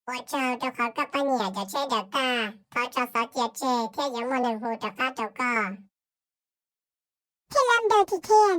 Ua tsaug rau qhov koj pab niam cov tsheb daws tag. Thov tso xov cia tseg thiab yuav muaj neeg hu rov qab rau koj. Thiab lab ntawg thi thiaj.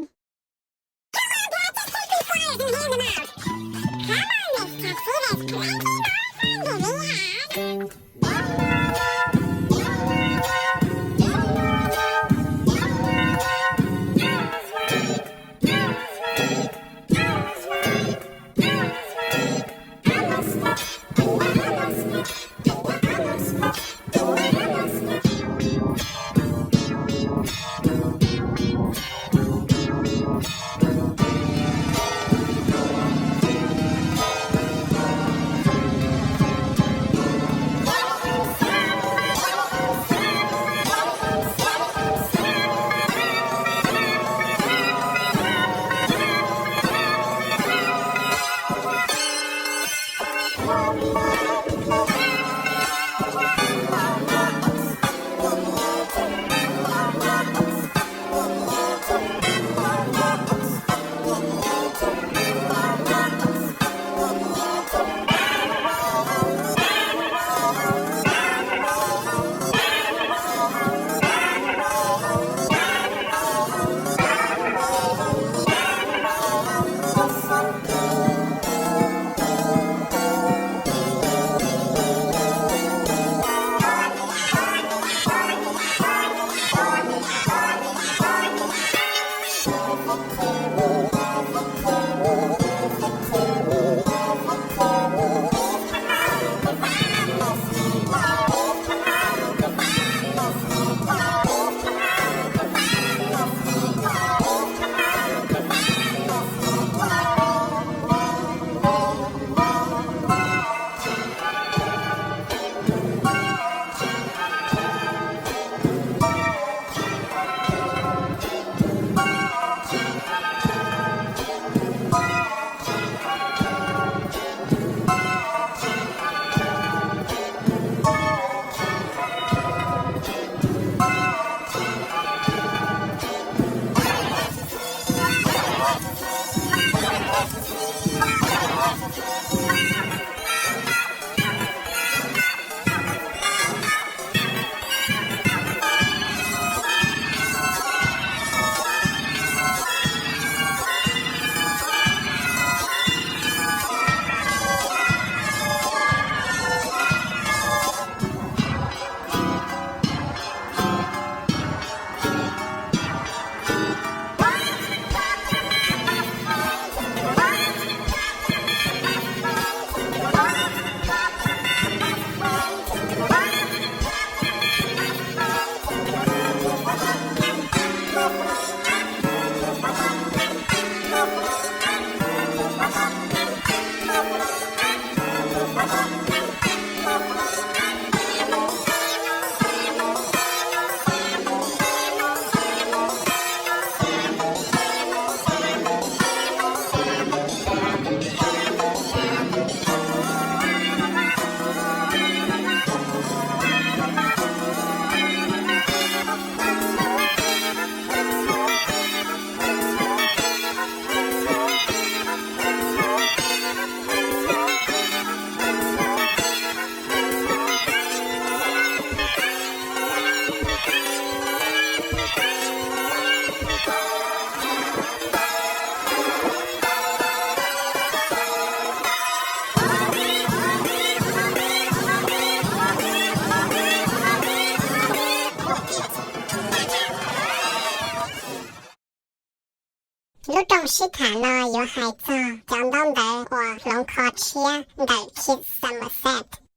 Lub rooj sib tham no yuav hais txog cov ntaub ntawv uas hloov kho tshiab ntawm Kids Somerset.